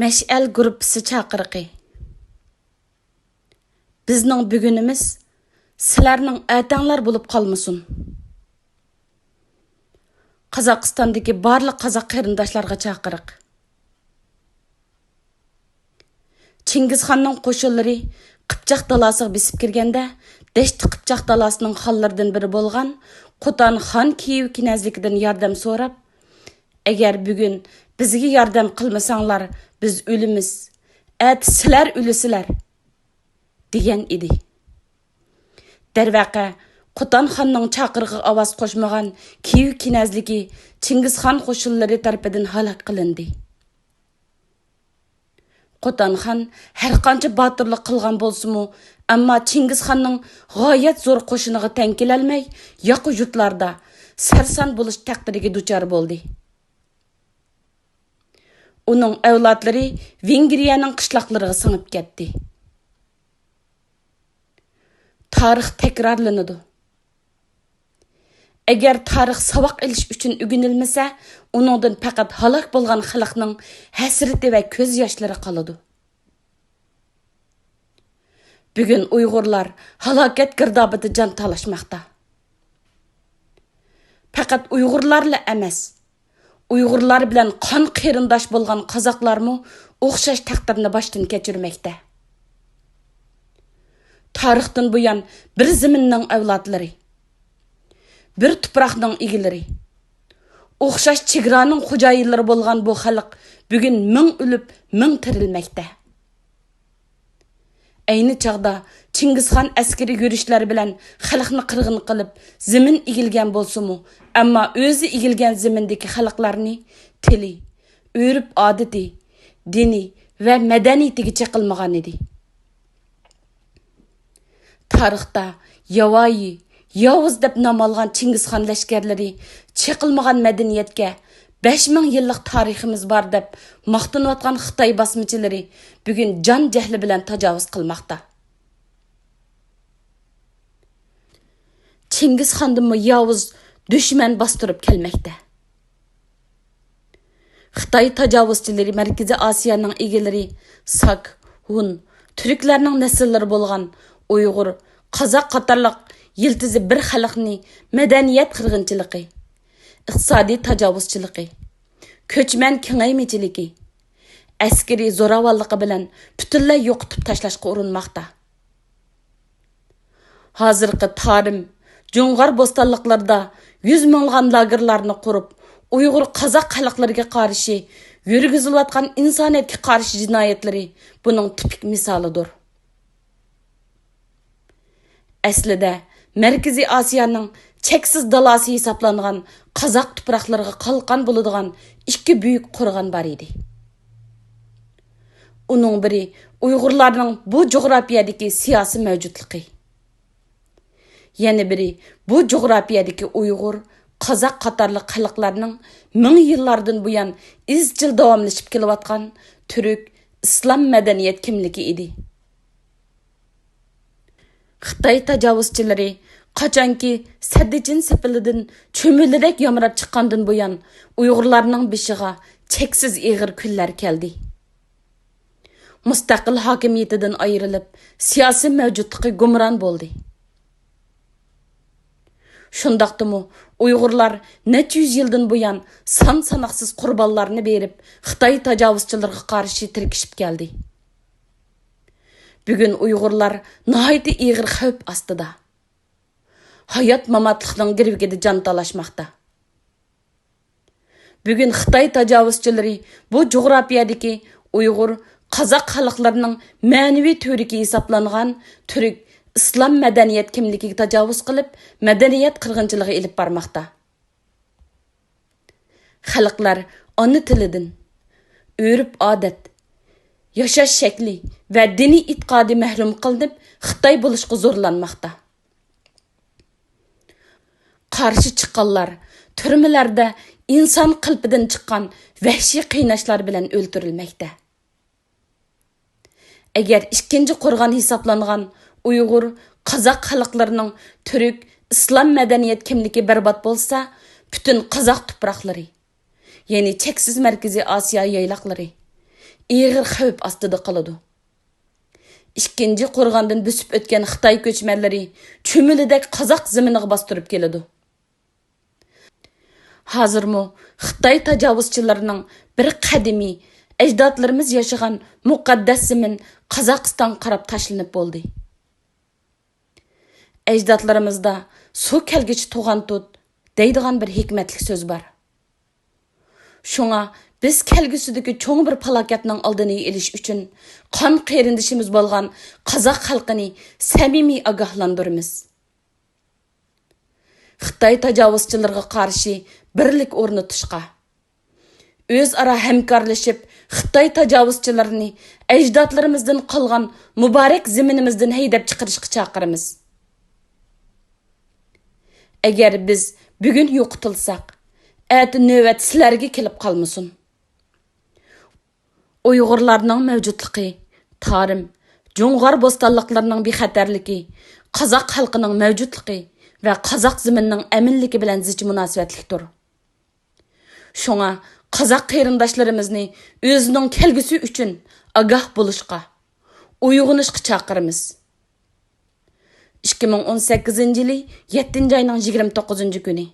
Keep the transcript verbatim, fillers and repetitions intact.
مەشئەل گۇرۇپپىسى چاقىرىقى. بىزنىڭ بۈگۈنىمىز سىلەرنىڭ ئەتەڭلار بولۇپ قالمىسۇن. قازاقىستاندىكى بارلىق قازاق قېرىنداشلارغا چاقىرىق. چىڭگىزخاننىڭ قوشۇنلىرى قىپچاق دالاسىغا بېسىپ كىرگەندە، دەشتى قىپچاق دالاسىنىڭ خانلىرىدىن بىرى بولغان قوتان خان كىيىۋ كىنەزلىكىدىن ياردەم سوراپ، «ئەگەر بۈگۈن بىزگە ياردەم قىلمىساڭلار، بىز ئۆلىمىز، ئەتە سىلەر ئۆلىسىلەر» دېگەن ئىدى. دەرۋەقە، قوتان خاننىڭ چاقىرىقىغا ئاۋاز قوشمىغان كىيىۋ كىنەزلىكى چىڭگىزخان قوشۇنلىرى تەرىپىدىن ھالاك قىلىندى. قوتان خان ھەرقانچە باتۇرلۇق قىلغان بولسىمۇ، ئەمما چىڭگىزخاننىڭ غايەت زور قوشۇنىغا تەڭ كېلەلمەي، ياقا يۇرتلاردا سەرسان بولۇش تەقدىرىگە دۇچار بولدى. ئۇنىڭ ئەۋلادلىرى ۋېنگرىيەنىڭ قىشلاقلىرىغا سىڭىپ كەتتى. تارىخ تەكرارلىنىدۇ. ئەگەر تارىخ ساۋاق ئېلىش ئۈچۈن ئۆگىنىلمىسە، ئۇنىڭدىن پەقەت ھالاك بولغان خەلقنىڭ ھەسرىتى ۋە كۆز ياشلىرى قالىدۇ. بۈگۈن ئۇيغۇرلار ھالاكەت گىردابىدا جان تالاشماقتا. پەقەت ئۇيغۇرلارلا ئەمەس، ئۇيغۇرلار بىلەن قان قېرىنداش بولغان قازاقلارمۇ ئوخشاش تەقدىرنى باشتىن كەچۈرمەكتە. تارىختىن بۇيان بىر زېمىننىڭ ئەۋلادلىرى، بىر تۇپراقنىڭ ئىگىلىرى، ئوخشاش چېگرانىڭ خوجايىنلىرى بولغان بۇ خەلق بۈگۈن مىڭ ئۆلۈپ، مىڭ تىرىلمەكتە. ئەينى چاغدا چىڭگىزخان ئەسكىرىي يۈرۈشلەر بىلەن خەلقنى قىرغىن قىلىپ، زېمىن ئىگىلىگەن بولسىمۇ، ئەمما ئۆزى ئىگىلىگەن زېمىندىكى خەلقلەرنى تىلى، ئۆرپ-ئادىتى، دىنى ۋە مەدەنىيىتىگە چېقىلمىغان ئىدى. تارىختا ياۋايى، ياۋۇز دەپ نام ئالغان چىڭگىزخان لەشكەرلىرى چېقىلمىغان مەدەنىيەتكە، بەش مىڭ يىللىق تارىخىمىز بار دەپ ماختىنىۋاتقان خىتاي باسمىچىلىرى بۈگۈن جان جەھلى بىلەن تاجاۋۇز قىلماقتا. چىڭگىزخاندىنمۇ ياۋۇز دۈشمەن باستۇرۇپ كەلمەكتە. خىتاي تاجاۋۇزچىلىرى مەركىزىي ئاسىيانىڭ ئىگىلىرى ساك، ھۇن، تۈركلەرنىڭ نەسىللىرى بولغان ئۇيغۇر، قازاق قاتارلىق يىلتىزى بىر خەلقنى مەدەنىيەت قىرغىنچىلىقى، ئىقتىسادىي تاجاۋۇزچىلىقى، كۆچمەن كېڭەيمىچىلىكى، ئەسكىرىي زوراۋانلىقى بىلەن پۈتۈنلەي يوقىتىپ تاشلاشقا ئۇرۇنماقتا. ھازىرقى تارىم، جۇڭغار بوستانلىقلىرىدا يۈز مىڭلىغان لاگېرلارنى قۇرۇپ، ئۇيغۇر، قازاق خەلقلىرىگە قارشى يۈرگۈزۈلۈۋاتقان ئىنسانىيەتكە قارشى جىنايەتلىرى بۇنىڭ تىپىك مىسالىدۇر. ئەسلىدە، مەركىزىي ئاسىيانىڭ چەكسىز دالاسى ھېسابلانغان قازاق تۇپراقلىرىغا قالقان بولىدىغان ئىككى بۈيۈك قورغان بار ئىدى. ئۇنىڭ بىرى ئۇيغۇرلارنىڭ بۇ جۇغراپىيەدىكى سىياسىي مەۋجۇتلۇقى. يەنە بىرى بۇ جۇغراپىيەدىكى ئۇيغۇر، قازاق قاتارلىق خەلقلەرنىڭ مىڭ يىللاردىن بۇيان ئىزچىل داۋاملىشىپ كېلىۋاتقان تۈرك ئىسلام مەدەنىيەت كىملىكى ئىدى. خىتاي تاجاۋۇزچىلىرى قاچانكى سەددىچىن سېپىلىدىن چۈمۈلىدەك يامراپ چىققاندىن بۇيان، ئۇيغۇرلارنىڭ بېشىغا چەكسىز ئېغىر كۈنلەر كەلدى. مۇستەقىل ھاكىمىيىتىدىن ئايرىلىپ، سىياسىي مەۋجۇتلۇقى گۇمران بولدى. شۇنداقتىمۇ، ئۇيغۇرلار نەچچە يۈز يىلدىن بۇيان سان ساناقسىز قۇربانلارنى بېرىپ، خىتاي تاجاۋۇزچىلىرىغا قارشى تىركىشىپ كەلدى. بۈگۈن ئۇيغۇرلار ناھايىتى ئېغىر خەۋپ ئاستىدا. ھايات-ماماتلىقنىڭ گىرۋىكىدە جان تالاشماقتا. بۈگۈن خىتاي تاجاۋۇزچىلىرى بۇ جۇغراپىيەدىكى ئۇيغۇر، قازاق خەلقلىرىنىڭ مەنىۋى تۈۋرۈكى ھېسابلانغان تۈرك ئىسلام مەدەنىيەت كىملىكىگە تاجاۋۇز قىلىپ، مەدەنىيەت قىرغىنچىلىقى ئېلىپ بارماقتا. خەلقلەر ئانا تىلىدىن، ئۆرپ-ئادەت، ياشاش شەكلى ۋە دىنىي ئېتىقادى مەھرۇم قىلىنىپ، خىتاي بولۇشقا زورلانماقتا. قارشى چىققانلار تۈرمىلەردە ئىنسان قېلىپىدىن چىققان ۋەھشىي قىيناشلار بىلەن ئۆلتۈرۈلمەكتە. ئەگەر ئىككىنچى قورغان ھېسابلانغان ئۇيغۇر، قازاق خەلقلىرىنىڭ تۈرك ئىسلام مەدەنىيەت كىملىكى بەربات بولسا، پۈتۈن قازاق تۇپراقلىرى، يەنى چەكسىز مەركىزىي ئاسىيا يايلاقلىرى، ئېغىر خەۋپ ئاستىدا قالىدۇ. ئىككىنچى قورغاندىن بۆسۈپ ئۆتكەن خىتاي كۆچمەنلىرى چۈمۈلىدەك قازاق زېمىنىغا باستۇرۇپ كېلىدۇ. ھازىرمۇ خىتاي تاجاۋۇزچىلىرىنىڭ بىر قەدىمىي ئەجدادلىرىمىز ياشىغان مۇقەددەس زېمىن قازاقىستانغا قاراپ تاشلىنىپ بولدى. ئەجدادلىرىمىزدا «سۇ كەلگۈچە تۇغان تۇت» دەيدىغان بىر ھېكمەتلىك سۆز بار. شۇڭا بىز كەلگۈسىدىكى چوڭ بىر پالاكەتنىڭ ئالدىنى ئېلىش ئۈچۈن قان قېرىندىشىمىز بولغان قازاق خەلقىنى سەمىمىي ئاگاھلاندۇرىمىز. خىتاي تاجاۋۇزچىلىرىغا قارشى بىرلىك ئورنىتىشقا، ئۆزئارا ھەمكارلىشىپ، خىتاي تاجاۋۇزچىلىرىنى ئەجدادلىرىمىزدىن قالغان مۇبارەك زېمىنىمىزدىن ھەيدەپ چىقىرىشقا چاقىرىمىز. ئەگەر بىز بۈگۈن يوقىتىلساق، ئەتە نۆۋەت سىلەرگە كېلىپ قالمىسۇن. ئۇيغۇرلارنىڭ مەۋجۇتلۇقى، تارىم، جۇڭغار بوستانلىقلىرىنىڭ بىخەتەرلىكى، قازاق خەلقىنىڭ مەۋجۇتلۇقى ۋە قازاق زېمىنىنىڭ ئەمىنلىكى بىلەن زىچ مۇناسىۋەتلىكتۇر. شۇڭا قازاق قېرىنداشلىرىمىزنى ئۆزىنىڭ كەلگۈسى ئۈچۈن ئاگاھ بولۇشقا، ئويغىنىشقا چاقىرىمىز. ئىككى مىڭ ئون سەككىزىنچى يىلى يەتتىنچى ئاينىڭ يىگىرمە توققۇزىنچى كۈنى.